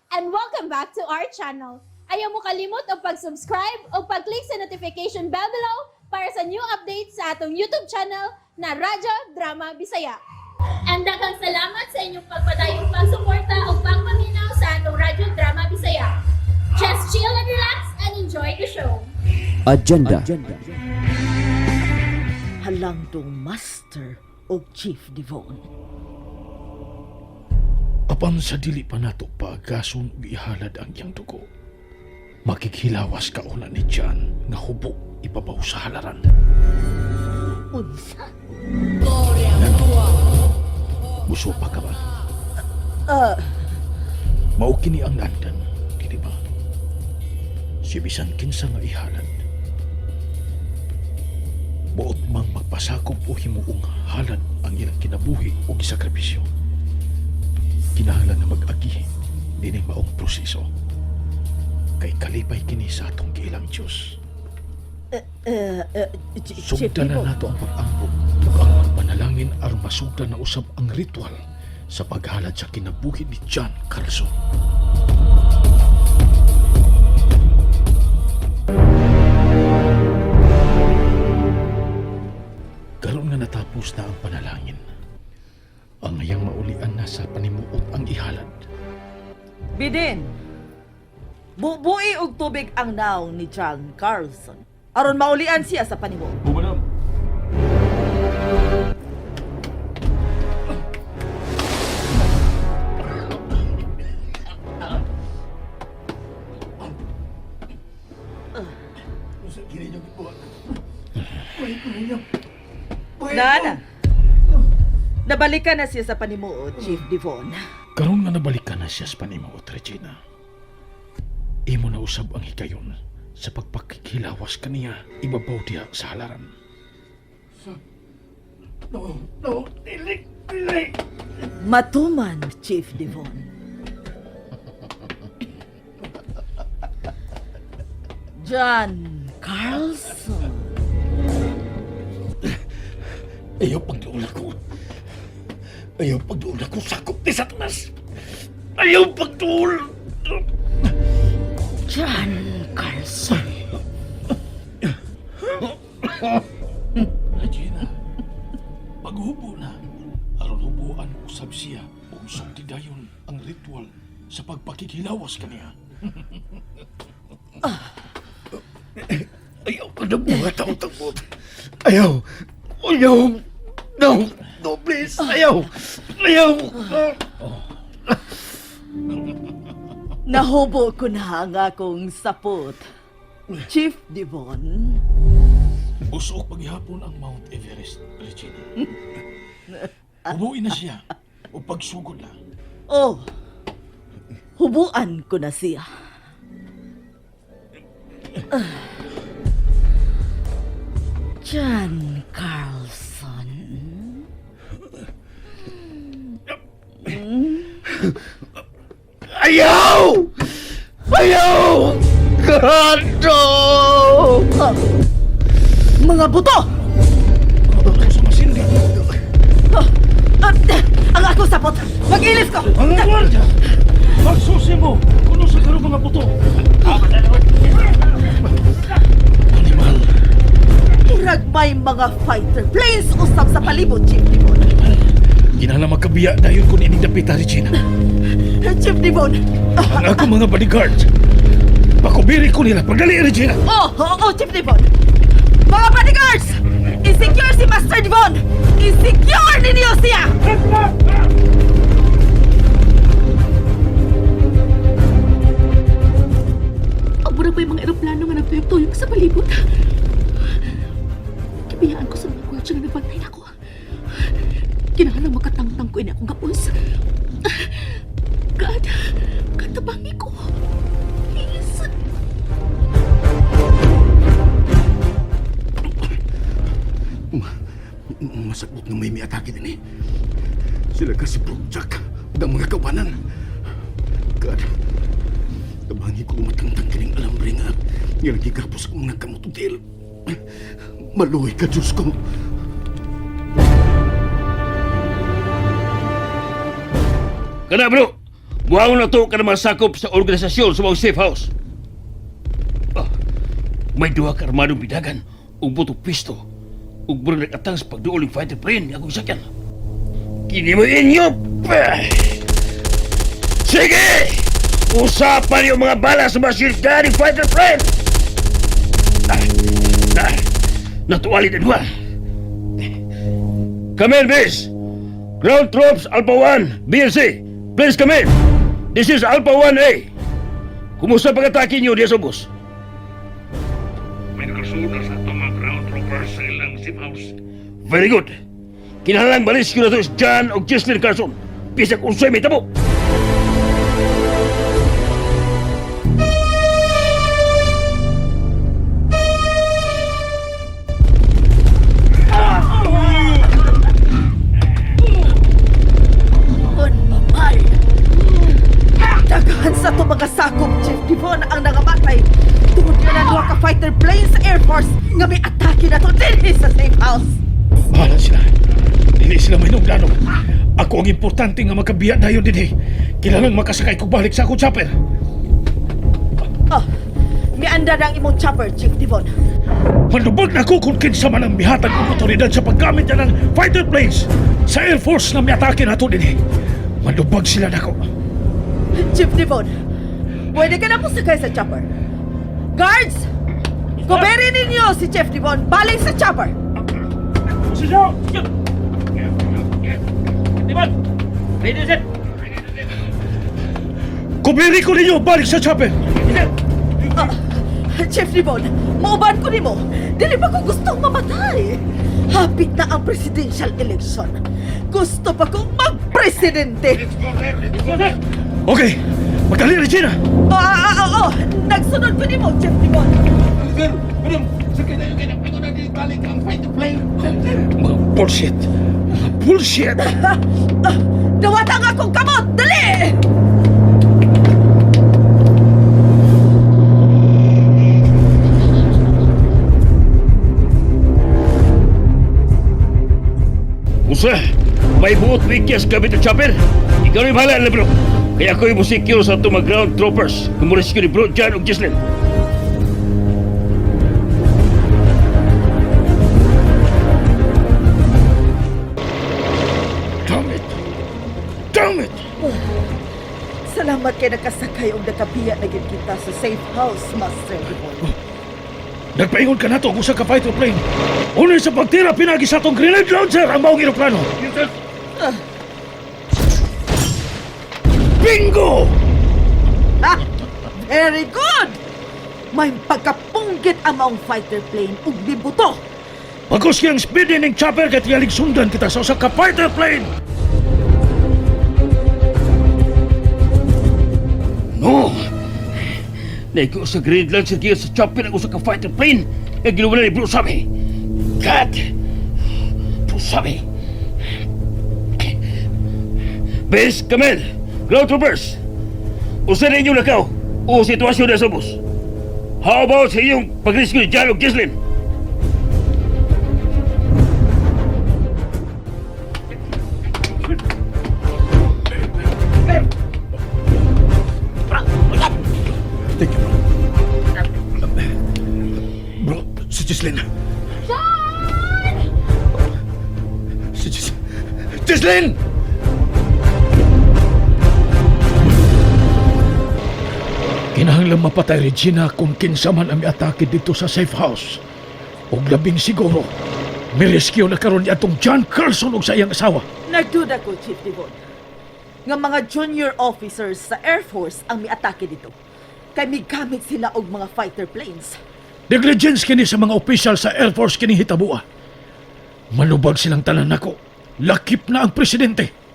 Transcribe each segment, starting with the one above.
And welcome back to our channel. Ayaw mo kalimot og pag-subscribe o pag-click sa notification bell below para sa new updates sa atong YouTube channel na Radyo Drama Bisaya. And daghang salamat sa inyong pagpadayong pagsuporta o pagpaminaw sa atong Radyo Drama Bisaya. Just chill and relax and enjoy the show. Agenda. Halangdong Master o Chief Devon. Apan sa dili pa nato paagason ug ihalad ang iyang dugo, makighilawas ka una ni John nga hubo ibabaw sa halaran. Unsa? Musupa ka ba? Ah. Mao kini ang landan, dili ba? Si bisan kinsa nga ihalad, buot mang magpasakop o himuong halad ang ilang kinabuhi o gisakripisyo, kinahanglan na mag-agi nining maong proseso. Kay kalipay kini sa atong giilang Diyos. Chief Sugdan na Devon. nato ang pag-ampo ug ang panalangin aron masugdan na usab ang ritual sa paghalad sa kinabuhi ni John Carlson. Karon nga natapos na ang panalangin, ang ngayang maulian na sa panimuot ang ihalad. Bidin, bubui og tubig ang naong ni John Carlson. Aron maulian siya sa panimuot. Bumanam. Nana, nabalikan na siya sa panimuot, Chief Devon. Karon nga nabalikan na siya sa panimuot, Regina, imo na usab ang higayon sa pagpakikilawas kaniya ibabaw diha sa halaran. No, no, dili, dili. Matuman, Chief Devon. John Carlson. Ayaw pagduula ko. Ayaw pagduula ko. Sakop ni Satanas. Ayaw pagduula. John Carlson. Regina, paghubo na. Aron hubuan usab siya ug sugdi dayon ang ritual sa pagpakikilawas kaniya. Ayaw ka na buhat ang takot. Ayaw. Ayaw. No. No, please. Ayaw. Ayaw. Nahubo ko na ang akong sapot. Chief Devon. Usok paghihapon ang Mount Everest, Regina. Hubuin na siya o pagsugod na. Oh, hubuan ko na siya. Ah. John Carlson. Ayaw! Ayaw! God, no! Ah, mga buto! Mga buto sa masindi. Ah, ah, ang akong sapot! Mag-ilis ko! Mga gwardya! Magsusi mo! Kuno sa karong mga buto! Animal! Murag may mga fighter planes usab sa palibot, Chief Devon. Kinahanglan magkabiya dayon kung ining dapita, Regina. Chief Devon! Ang akong mga bodyguard! Pakubiri ko nila! Pagdali, Regina! Oh, Chief Devon! Mga bodyguards! I-secure si Master Devon! I-secure ninyo siya! Ang murag may mga eroplano nga nagtuyok-tuyok sa palibot. Gibiyaan ko sa mga gwardya nga nabantay nako. Kinahanglan makatangtang ko ini akong gapos. God, katabangi ko. Please. Masakot nga may miatake din eh. Sila kasi Brook Jack ug ang mga kawanan. God, tabangi ko matangtang kining alambre nga nilagigapos akong mga kamot ug tiil. Maluoy ka, Diyos ko. Kana, bro! Buhaon na to ka mga sakop sa organisasyon sa mga safe house. Ah, may duha ka armadong bidagan ug buto pisto ug murag nag-atang sa pagduol ng fighter plane nga akong sakyan. Kini mo inyo! Pa! Sige! Usapan yung mga bala sa machine gun ng fighter plane! Ah, ah, natuwali na duha. Come in, base! Ground troops Alpha 1, B and C. Please come in. This is Alpha 1A. Kumusta pag-atake niyo diya sa ubos? May nakasunod sa atong mga ground troopers sa ilang safe house. Very good. Kinahanglang marescue na to si John o Jocelyn Carson. Bisag unsay may tabo. Bon, mamay! Daghan sa to mga sakop, Chief Devon, ang nangamatay. Tungod nga na duha ka fighter plane sa Air Force nga may atake na to dinhi sa safe house. Bahala sila. Dili sila may nuglanog. Ako ang importante nga makabiya dayon dinhi. Kinahanglan makasakay ko balik sa akong chopper. Oh, mianda na ang imong chopper, Chief Devon. Manlubag na ko kung kinsa man ang mihatag og otoridad sa paggamit niya ng fighter planes sa Air Force na miatake nato dinhi. Manlubag sila nako. Chief Devon, pwede ka na po sakay sa chopper. Guards! Kuberi ninyo si Chief Devon balik sa chopper! Kubiri ko ninyo balik sa chopper. Ah, Chief Devon, mauban ko nimo. Dili pa ko gustong mamatay. Hapit na ang presidential election. Gusto pa kong magpresidente. Okay, magdali Regina. Oh, ah, ah, oh, oh. Nagsunod ko nimo, Chief Devon. Sir, madam, sakay na yung kanya. Ako na din balik ang fighter plane. Sir, sir. Mga bullshit. Mga bullshit. Ah, dawata ang akong kamot! Dali! Usa, may buot wikyas gamit ang chopper. Ikaw rin bahala na bro. Kaya ako'y musecure sa itong mga ground troopers. Kung rescue ni bro John o Jocelyn. Damn it. Damn it. Salamat kay nakasakay og nakabiya na gid kita sa safe house, Master Devon. Nagpaingon ka nato og usa ka fighter plane. Unay sa pagtira pinagi sa atong grenade launcher ang maong eroplano. Bingo! Ah, very good! May pagkapunggit ang maong fighter plane ug mibuto. Pagos kiyang speed ning chopper kay tingaling sundan kita sa usa ka fighter plane. No! Naigo sa grenade launcher giya sa chopper ang usa ka fighter plane. Nga ginuwala ni Bro Sammy. God! Bro Sammy! Base, come in! Ground troopers! Usa na inyong lakaw o sitwasyon na sa bus. How about sa inyong pag-rescue ni John o Gislin? Thank you, bro. Bro, si Jocelyn. John! Si Jocelyn. Jocelyn! Kinahanglan mapatay Regina kung kinsa man ang miatake dito sa safe house. Og labing siguro, mirescue na karon ni atong John Carlson og sa iyang asawa. Nagduda ko, Chief Devon, nga mga junior officers sa Air Force ang miatake dito. Kay migamit sila og mga fighter planes. Negligence kini sa mga opisyal sa Air Force kini hitabua. Malubag silang tanan nako. Lakip na ang presidente.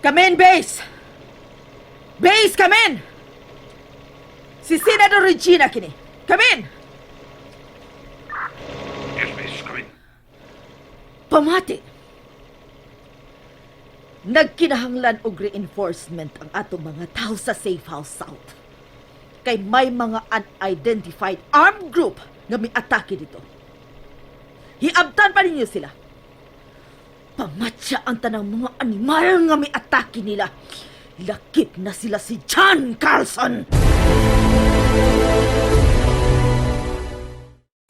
Come in, base! Base, come in! Si Senador Regina kini. Come in! Yes, miss, come in. Pamati! Nagkinahanglan og reinforcement ang atong mga tao sa Safe House South. Kay may mga unidentified armed group nga miatake dito. Hiabtan pa ninyo sila. Pamatya ang tanang mga animal nga may atake nila. Lakip na sila si John Carlson.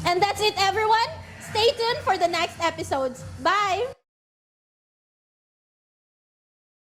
And that's it, everyone. Stay tuned for the next episodes. Bye!